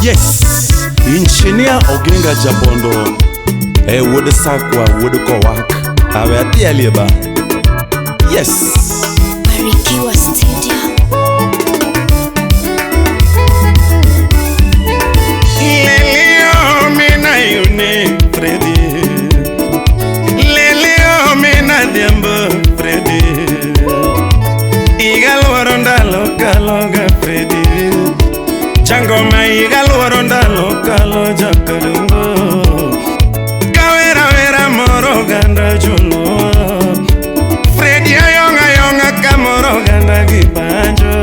Yes, Engineer Oginga Jabondo. E wuod Sakwa, wuod Kowak. Awe adhielie ba. Yes. Barikiwa Studio. Lelio mina yune Freddy. Lelio mina dhiambo Freddy. Iga luoro ndalo kalo ga Freddy. Changoma iga luoro ndalo kalo jakadongo. Kawera wera moro ganda joluo. Freddy ayonga yonga kamoro ganda gi banjo.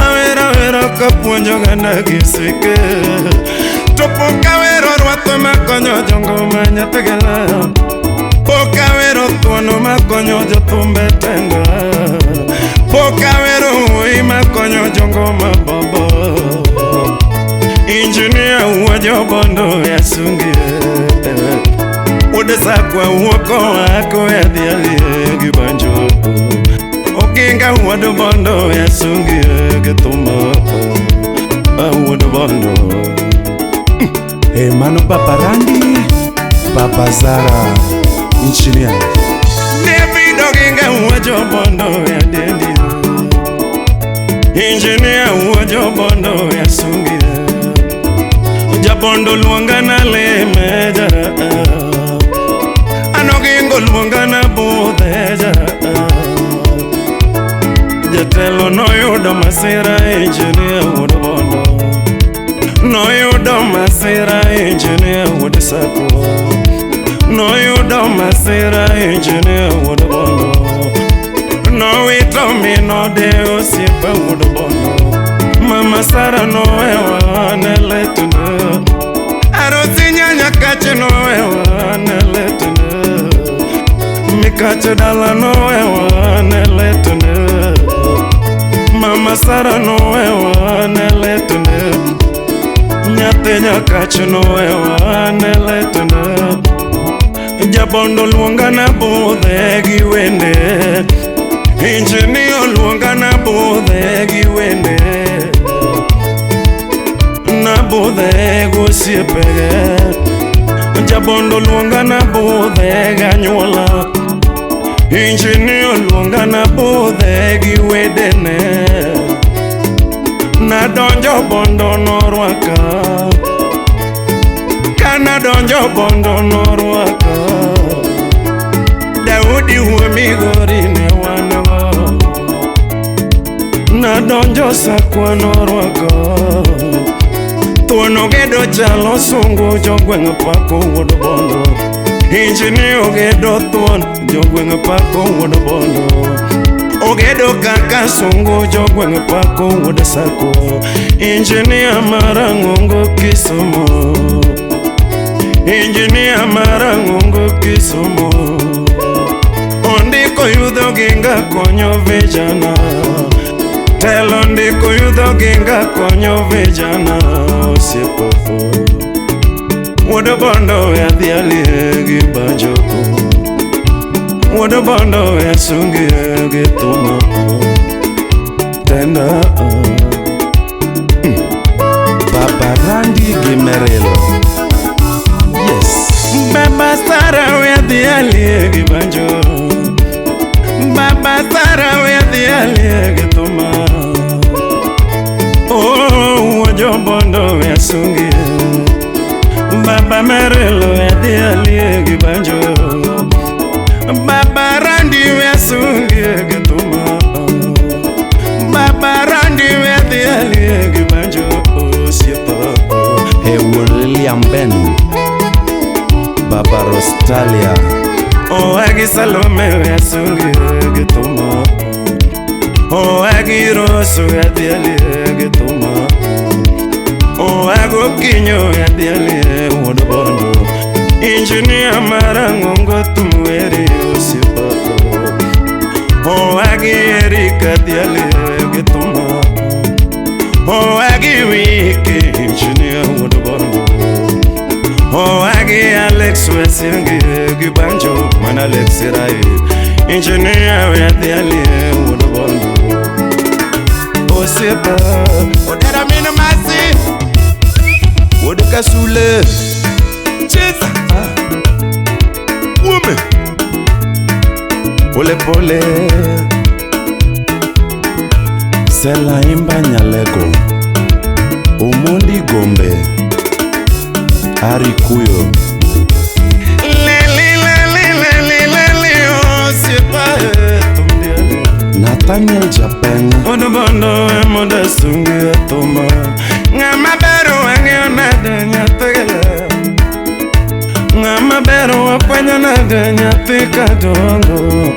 Awero wero kapuonjo ganda gi sike. To pok awero rwath makonyo jongoma nyathigela. Pok awero thuono makonyo jothumbe tenda. Pok awero wuoyi makonyo jongoma bobo. Engineer wuo jobondo yasungie. Wuod Sakwa wuok oa koya dhialie gi banjo. Oginga wuod Bondo yasungie gi thuma. Wuod Bondo. E mano Papa Randy, Papa Zara, Engineer. David Oginga wuo jobondo ya dendi. Engineer wuo jobondo yasungie. Jabondo luonga na leme ja. Anogingo luonga na budhe ja. Jatelo noyudo masira engineer wuod Bondo. Noyudo masira engineer wuod Sakwa. Noyudo masira engineer wuod Bondo. Nowito minode osiepa wuod Bondo. Mama Sara nowewa ne letne. Arosi nyanya kache nowewa ne letne. Mikache dala nowewa ne letne. Mama Sara nowewa ne letne. Nyathi nyakach nowewa ne letne. Jabondo luonga na budhe gi wende. Engineer luonga na budhe gi wende. Na budhe gosiepege. Jabondo luonga na budhe ganyuola. Engineer luonga na budhe gi wedene. Nadonjo Bondo norwaka. Kanadonjo Bondo norwaka. Daudi wuo Migori ne wan go. Nadonjo Sakwa norwaka. Thuon ogedo chalo sungu jogweng' pako wuod Bondo. Engineer ogedo thuon jogweng' pako wuod Bondo. Ogedo kaka sungu jogweng' pako wuod Sakwa. Engineer marang'ongo Kisumu. Engineer marang'ongo Kisumu. Ondiko yudho ginga konyo vijana. Telo ndiko yudho ginga konyo vijana osiepa. Wuod Bondo adhialie gi banjo. Wuod Bondo yasungie gi thuma. Tenda. Baba Randy gi Merelo. Yes. Baba Sara we adhialie gi banjo. Baba Sara we adhialie gi thuma. Oh, jobondo yasungie. Baba Merelo adhialie gi banjo. Baba Randy yasungie gi thuma. Baba Randy adhialie gi banjo osiepa. E wuon Lilian Ben, Baba Rostalia. Oagi Salome yasungie gi thuma. Oagi Roso adhialie gi thuma. Oago Kinyo adhialie wuod Bondo. Engineer marang'ongo thum weri osiepa. Oagi Erika adhialie gi thuma. Oagi Wiki engineer wuod Bondo. Oagi Alex wesingie gi banjo mana Alex Rai. Engineer we adhialie wuod Bondo. Osiepa. Odera mino masi. Kasule. Cheza. Ume. Pole pole. Sela Imba Nyalego, Omondi Gombe, Ari Kuyo. Leli leli leli leli osiepa Nathaniel Japeng, Odo bondo emoda sungi atoma. Ng'ama ber wang'eyo nade nyathi. Ng'ama ber wafwenyo nade nyathi kadongo.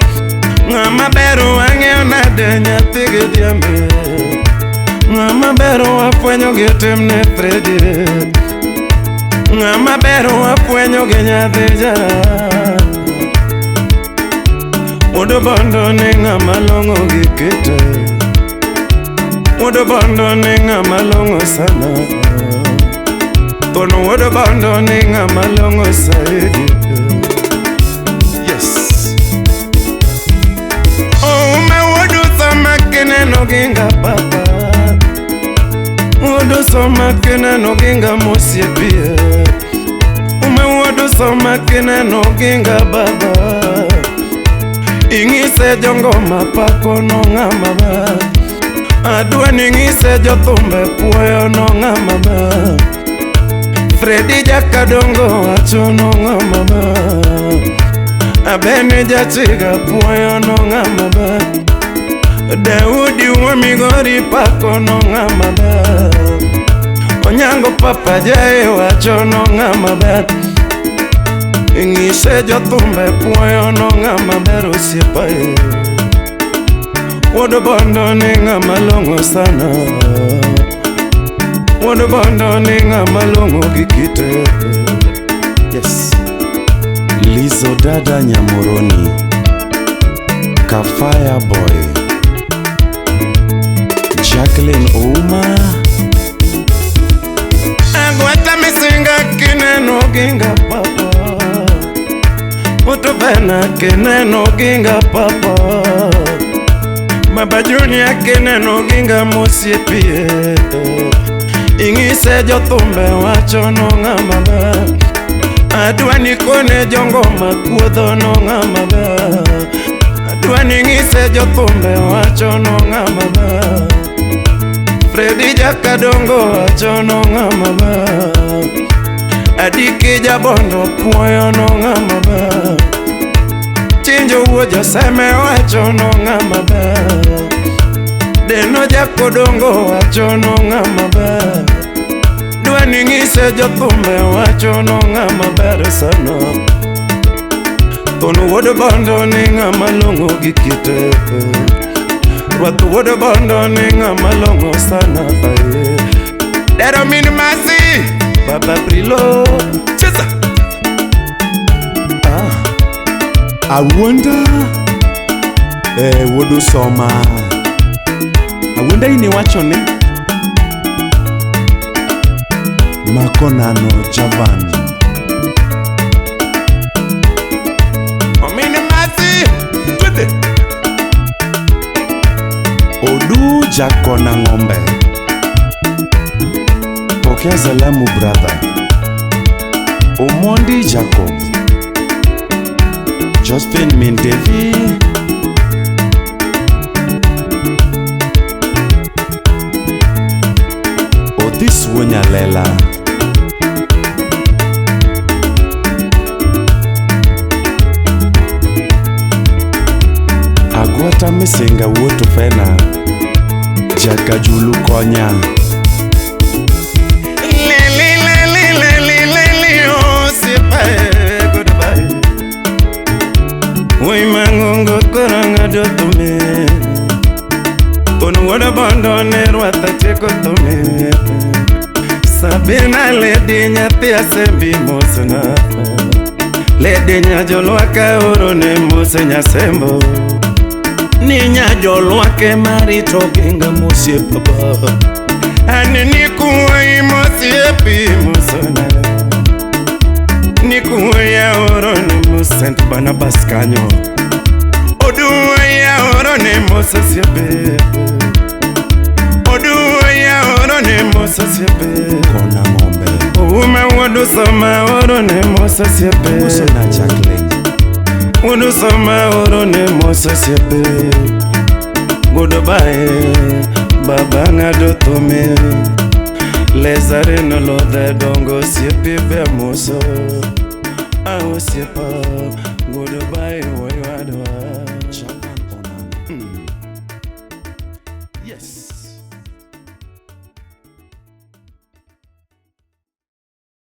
Ng'ama ber wang'eyo nade nyathi gi dhiambe. Ng'ama ber wafwenyo gi timne Fredi. Ng'ama ber wafwenyo gi nyathi jara. Wuod bondo ni ng'ama long'o gi kite. Wuod bondo ni ng'ama long'o sana. Thuon wuod bondo ni ng'ama long'o saidi. Yes. Ouma wuod soma kineno ginga papa. Wuod soma kineno ginga mosiepie. Uma wuod soma kineno ginga baba. Ing'ise jongoma pako no ng'ama ber. Adwa ni ng'ise jothumbe puoyo no ng'ama ber. Fredi Jakadongo wacho no ng'ama ber. Abeni Jachiga puoyo no ng'ama ber. Daudi wuo Migori pako no ng'ama ber. Onyango Papa Jai wacho no ng'ama ber. Ing'ise jothumbe puoyo no ng'ama ber osiepa e. Wuod bondo ni ng'ama long'o sana. Wuod bondo ni ng'ama long'o gi kite. Yes. Lizo Dada Nyamoroni, Kafaya Boy, Jacqueline Ouma, Agwata misinga kineno ginga papa. Utubena kineno ginga papa. Baba Junior kineno ginga mosiepie. Ing'ise jothumbe wacho no ng'ama ber. Adwa ni kone jongoma kuodho no ng'ama ber. Adwa ni ng'ise jothumbe wacho no ng'ama ber. Fredi Jakadongo wacho no ng'ama ber. Adiki Jabondo puoyo no ng'ama ber. Chinjo wuo Joseme wacho no ng'ama ber. Deno Jakodongo wacho no ng'ama ber. Dwa ni ng'ise jothumbe wacho no ng'ama ber sana. Thuon wuod bondo ni ng'ama long'o gi kite. Rwath wuod bondo ni ng'ama long'o sana. Dero min Masi, Baba Brilo, cheza. Awuonda, wuod Usoma. Awuonda in iwacho ni Makonano Javan. Omin Masi, twende. Odu Jakona Ng'ombe. Pokea salamu brother. Omondi Jacob, Josephine Mindevi, Otis Wonyalela, Agwata Misinga wuod Tufena, Jakajulu Konya. Leli leli leli leli osiepa goodbye. Woi mangongo koranga jotume. Thuon wuod bondo ne rwatha tieko thume. Sabina lady nyathi asembi mosna. Lady nyajolwaka oro ne mose nyasembo. Ni nyajolwake marito ginga mosiepa ba. Ani nikuwai mosiepi mosona. Nikuwai aoro ne mosent Barnabas kanyo. Oduwai aoro ne mosiepe. Oduwai aoro ne mosiepe. Kona Ng'ombe. Uma Wuod Soma oro ne mos osiepe. Muso na chakle. Wuod Soma oro ne mos osiepe. Goodbye, baba ng'ado thome. Lezarino lodhe dongo osiepe be amoso. Ah osiepa, goodbye.